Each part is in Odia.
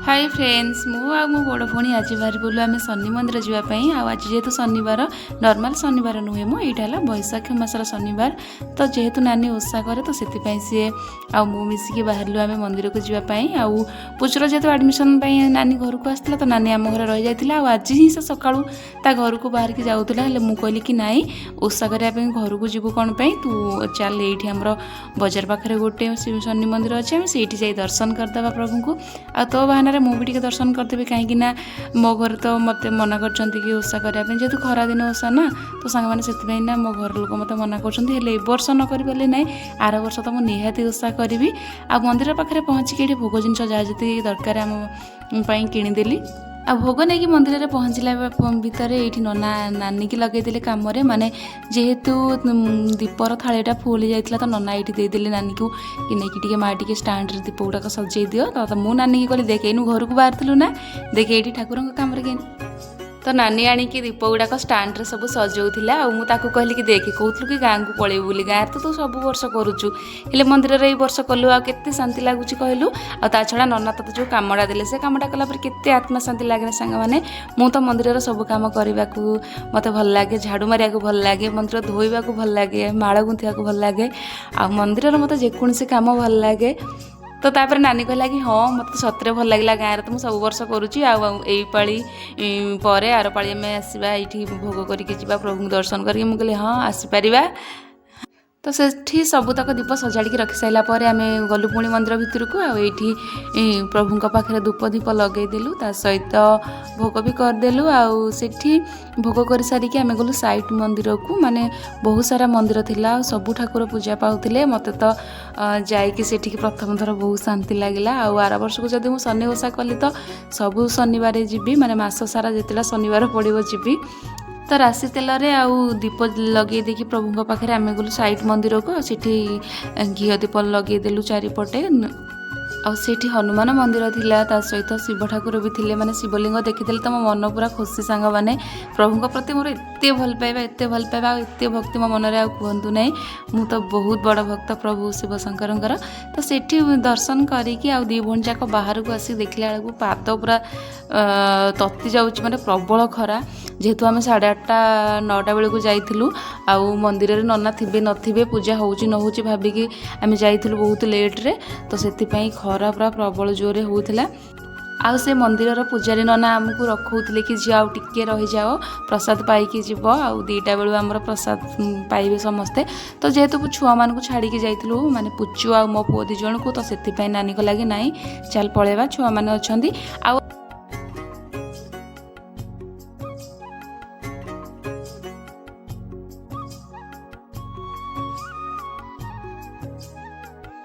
ହାଇ ଫ୍ରେଣ୍ଡସ୍, ମୁଁ ଆଉ ମୋ ବଡ଼ ଭଉଣୀ ଆଜି ବାହାରି ପଡ଼ିଲୁ ଆମେ ଶନି ମନ୍ଦିର ଯିବା ପାଇଁ। ଆଉ ଆଜି ଯେହେତୁ ଶନିବାର, ନର୍ମାଲ ଶନିବାର ନୁହେଁ ମୁଁ, ଏଇଟା ହେଲା ବୈଶାଖ ମାସର ଶନିବାର। ତ ଯେହେତୁ ନାନୀ ଓଷା କରେ, ତ ସେଥିପାଇଁ ସିଏ ଆଉ ମୁଁ ମିଶିକି ବାହାରିଲୁ ଆମେ ମନ୍ଦିରକୁ ଯିବା ପାଇଁ। ଆଉ ପୁଚୁର ଯେହେତୁ ଆଡ଼ମିସନ୍ ପାଇଁ ନାନୀ ଘରକୁ ଆସିଥିଲା, ତ ନାନୀ ଆମ ଘରେ ରହିଯାଇଥିଲା। ଆଉ ଆଜି ହିଁ ସେ ସକାଳୁ ତା ଘରକୁ ବାହାରିକି ଯାଉଥିଲା। ହେଲେ ମୁଁ କହିଲି କି ନାଇଁ, ଓଷା କରିବା ପାଇଁ ଘରକୁ ଯିବୁ କ'ଣ ପାଇଁ? ତୁ ଚାଲ, ଏଇଠି ଆମର ବଜାର ପାଖରେ ଗୋଟେ ଶନି ମନ୍ଦିର ଅଛି, ଆମେ ସେଇଠି ଯାଇ ଦର୍ଶନ କରିଦେବା ପ୍ରଭୁଙ୍କୁ। ଆଉ ତୋ ବାହାନାରେ ମୁଁ ବି ଟିକେ ଦର୍ଶନ କରିଦେବି, କାହିଁକି ନା ମୋ ଘରେ ତ ମୋତେ ମନା କରିଛନ୍ତି କି ଓଷା କରିବା ପାଇଁ, ଯେହେତୁ ଖରାଦିନ ଓଷା ନା। ତ ସାଙ୍ଗମାନେ, ସେଥିପାଇଁ ନା ମୋ ଘର ଲୋକ ମୋତେ ମନା କରୁଛନ୍ତି। ହେଲେ ଏ ବର୍ଷ ନ କରିପାରିଲେ ନାହିଁ, ଆର ବର୍ଷ ତ ମୁଁ ନିହାତି ଓଷା କରିବି। ଆଉ ମନ୍ଦିର ପାଖରେ ପହଞ୍ଚିକି ଏଠି ଭୋଗ ଜିନିଷ ଯାହା ଯେତିକି ଦରକାର ଆମ ପାଇଁ କିଣିଦେଲି। ଆଉ ଭୋଗ ନେଇକି ମନ୍ଦିରରେ ପହଞ୍ଚିଲା ଭିତରେ ଏଇଠି ନନା ନାନୀକି ଲଗେଇଦେଲେ କାମରେ। ମାନେ ଯେହେତୁ ଦୀପର ଥାଳିଟା ଫୁଲ୍ ହେଇଯାଇଥିଲା, ତ ନନା ଏଇଠି ଦେଇଦେଲେ ନାନୀକୁ କି ନେଇକି ଟିକେ ମା ଟିକେ ଷ୍ଟାଣ୍ଡରେ ଦୀପ ଗୁଡ଼ାକ ସଜେଇ ଦିଅ। ତ ମୁଁ ନାନୀକି କହିଲି, ଦେଖ, ଏଇନୁ ଘରକୁ ବାହାରିଥିଲୁ ନା, ଦେଖ ଏଇଠି ଠାକୁରଙ୍କ କାମରେ। ତ ନାନୀ ଆଣିକି ଦୀପ ଗୁଡ଼ାକ ଷ୍ଟାଣ୍ଡରେ ସବୁ ସଜଉଥିଲା। ଆଉ ମୁଁ ତାକୁ କହିଲି କି ଦେଖେ, କହୁଥିଲୁ କି ଗାଁକୁ ପଳେଇବୁ ବୋଲି, ଗାଁରେ ତ ତୁ ସବୁ ବର୍ଷ କରୁଛୁ, ହେଲେ ମନ୍ଦିରରେ ଏଇ ବର୍ଷ କଲୁ, ଆଉ କେତେ ଶାନ୍ତି ଲାଗୁଛି କହିଲୁ? ଆଉ ତା ଛଡ଼ା ନନା ତତେ ଯେଉଁ କାମଟା ଦେଲେ, ସେ କାମଟା କଲା ପରେ କେତେ ଆତ୍ମା ଶାନ୍ତି ଲାଗେ। ସାଙ୍ଗମାନେ, ମୁଁ ତ ମନ୍ଦିରର ସବୁ କାମ କରିବାକୁ ମୋତେ ଭଲ ଲାଗେ। ଝାଡ଼ୁ ମାରିବାକୁ ଭଲ ଲାଗେ, ମନ୍ଦିର ଧୋଇବାକୁ ଭଲ ଲାଗେ, ମାଳ ଗୁନ୍ଥିବାକୁ ଭଲ ଲାଗେ, ଆଉ ମନ୍ଦିରର ମୋତେ ଯେକୌଣସି କାମ ଭଲ ଲାଗେ। ତ ତାପରେ ନାନୀ କହିଲା କି ହଁ, ମୋତେ ତ ସତରେ ଭଲ ଲାଗିଲା, ଗାଁରେ ତ ମୁଁ ସବୁ ବର୍ଷ କରୁଛି, ଆଉ ଏଇ ପାଳି ପରେ ଆର ପାଳି ଆମେ ଆସିବା, ଏଇଠି ଭୋଗ କରିକି ଯିବା, ପ୍ରଭୁଙ୍କୁ ଦର୍ଶନ କରିକି। ମୁଁ କହିଲି ହଁ, ଆସିପାରିବା। ତ ସେଠି ସବୁତକ ଦୀପ ସଜାଡ଼ିକି ରଖିସାରିଲା ପରେ ଆମେ ଗଲୁ ପୁଣି ମନ୍ଦିର ଭିତରକୁ। ଆଉ ଏଇଠି ପ୍ରଭୁଙ୍କ ପାଖରେ ଧୂପ ଦୀପ ଲଗେଇଦେଲୁ, ତା ସହିତ ଭୋଗ ବି କରିଦେଲୁ। ଆଉ ସେଠି ଭୋଗ କରିସାରିକି ଆମେ ଗଲୁ ସାଇଟ୍ ମନ୍ଦିରକୁ। ମାନେ ବହୁତ ସାରା ମନ୍ଦିର ଥିଲା ଆଉ ସବୁ ଠାକୁର ପୂଜା ପାଉଥିଲେ। ମୋତେ ତ ଯାଇକି ସେଠିକି ପ୍ରଥମ ଥର ବହୁତ ଶାନ୍ତି ଲାଗିଲା। ଆଉ ଆର ବର୍ଷକୁ ଯଦି ମୁଁ ଶନି ଓଷା କଲି, ତ ସବୁ ଶନିବାର ଯିବି, ମାନେ ମାସ ସାରା ଯେତେଟା ଶନିବାର ପଡ଼ିବ ଯିବି। ତ ରାଶି ତେଲରେ ଆଉ ଦୀପ ଲଗେଇ ଦେଇକି ପ୍ରଭୁଙ୍କ ପାଖରେ ଆମେ ଗଲୁ ସାଇଟ୍ ମନ୍ଦିରକୁ। ଆଉ ସେଠି ଘିଅ ଦୀପ ଲଗେଇଦେଲୁ ଚାରିପଟେ। ଆଉ ସେଇଠି ହନୁମାନ ମନ୍ଦିର ଥିଲା, ତା ସହିତ ଶିବ ଠାକୁର ବି ଥିଲେ। ମାନେ ଶିବଲିଙ୍ଗ ଦେଖିଦେଲେ ତ ମୋ ମନ ପୁରା ଖୁସି। ସାଙ୍ଗମାନେ, ପ୍ରଭୁଙ୍କ ପ୍ରତି ମୋର ଏତେ ଭଲ ପାଇବା, ଏତେ ଭଲ ପାଇବା ଆଉ ଏତେ ଭକ୍ତି ମୋ ମନରେ, ଆଉ କୁହନ୍ତୁ ନାହିଁ। ମୁଁ ତ ବହୁତ ବଡ଼ ଭକ୍ତ ପ୍ରଭୁ ଶିବ ଶଙ୍କରଙ୍କର। ତ ସେଠି ଦର୍ଶନ କରିକି ଆଉ ଦୁଇ ଭଉଣୀ ଯାକ ବାହାରକୁ ଆସିକି ଦେଖିଲା ବେଳକୁ ପାଦ ପୁରା ତତି ଯାଉଛି, ମାନେ ପ୍ରବଳ ଖରା। ଯେହେତୁ ଆମେ 8:30 9ଟା ବେଳକୁ ଯାଇଥିଲୁ, ଆଉ ମନ୍ଦିରରେ ନନା ଥିବେ ନଥିବେ, ପୂଜା ହେଉଛି ନ ହେଉଛି ଭାବିକି ଆମେ ଯାଇଥିଲୁ ବହୁତ ଲେଟ୍ରେ, ତ ସେଥିପାଇଁ ଖରା ପୁରା ପ୍ରବଳ ଜୋରରେ ହେଉଥିଲା। ଆଉ ସେ ମନ୍ଦିରର ପୂଜାରୀ ନନା ଆମକୁ ରଖଉଥିଲେ କି ଝିଅ, ଆଉ ଟିକେ ରହିଯାଅ, ପ୍ରସାଦ ପାଇକି ଯିବ, ଆଉ 2ଟା ବେଳୁ ଆମର ପ୍ରସାଦ ପାଇବେ ସମସ୍ତେ। ତ ଯେହେତୁ ଛୁଆମାନଙ୍କୁ ଛାଡ଼ିକି ଯାଇଥିଲୁ, ମାନେ ପୁଚୁ ଆଉ ମୋ ପୁଅ ଦୁଇ ଜଣକୁ, ତ ସେଥିପାଇଁ ନାନୀ କହିଲା କି ନାଇଁ, ଚାଲ ପଳେଇବା, ଛୁଆମାନେ ଅଛନ୍ତି। ଆଉ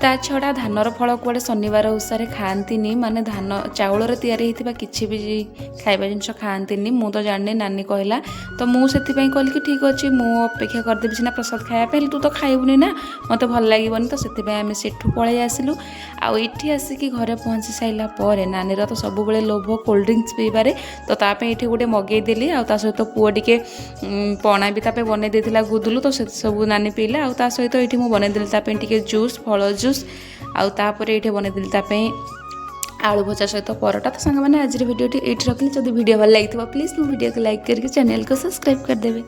ତା ଛଡ଼ା ଧାନର ଫଳ କୁଆଡ଼େ ଶନିବାର ଓଷାରେ ଖାଆନ୍ତିନି, ମାନେ ଧାନ ଚାଉଳରେ ତିଆରି ହେଇଥିବା କିଛି ବି ଖାଇବା ଜିନିଷ ଖାଆନ୍ତିନି। ମୁଁ ତ ଜାଣିନି, ନାନୀ କହିଲା। ତ ମୁଁ ସେଥିପାଇଁ କହିଲି କି ଠିକ୍ ଅଛି, ମୁଁ ଅପେକ୍ଷା କରିଦେବି ସିନା ପ୍ରସାଦ ଖାଇବା ପାଇଁ, ହେଲେ ତୁ ତ ଖାଇବୁନି ନା, ମୋତେ ଭଲ ଲାଗିବନି। ତ ସେଥିପାଇଁ ଆମେ ସେଠୁ ପଳେଇ ଆସିଲୁ। ଆଉ ଏଠି ଆସିକି ଘରେ ପହଞ୍ଚି ସାରିଲା ପରେ ନାନୀର ତ ସବୁବେଳେ ଲୋଭ କୋଲ୍ଡ ଡ୍ରିଙ୍କସ୍ ପିଇବାରେ, ତ ତା ପାଇଁ ଏଠି ଗୋଟେ ମଗେଇଦେଲି। ଆଉ ତା ସହିତ ପୁଅ ଟିକେ ପଣା ବି ତା ପାଇଁ ବନେଇ ଦେଇଥିଲା ଗୁଦୁଲୁ, ତ ସେ ସବୁ ନାନୀ ପିଇଲା। ଆଉ ତା ସହିତ ଏଇଠି ମୁଁ ବନେଇଦେଲି ତା ପାଇଁ ଟିକେ ଜୁସ୍, ଫଳ ଜୁସ୍। ଆଉ ତାପରେ ଏଇଠି ବନେଇଦେଲି ତା ପାଇଁ ଆଳୁ ଭଜା ସହିତ ପରଟା। ତ ସାଙ୍ଗମାନେ, ଆଜିର ଭିଡ଼ିଓଟି ଏଇଠି ରଖିଲି। ଯଦି ଭିଡ଼ିଓ ଭଲ ଲାଗିଥିବ, ପ୍ଲିଜ୍ ମୋ ଭିଡ଼ିଓକୁ ଲାଇକ୍ କରିକି ଚ୍ୟାନେଲକୁ ସବସ୍କ୍ରାଇବ୍ କରିଦେବେ।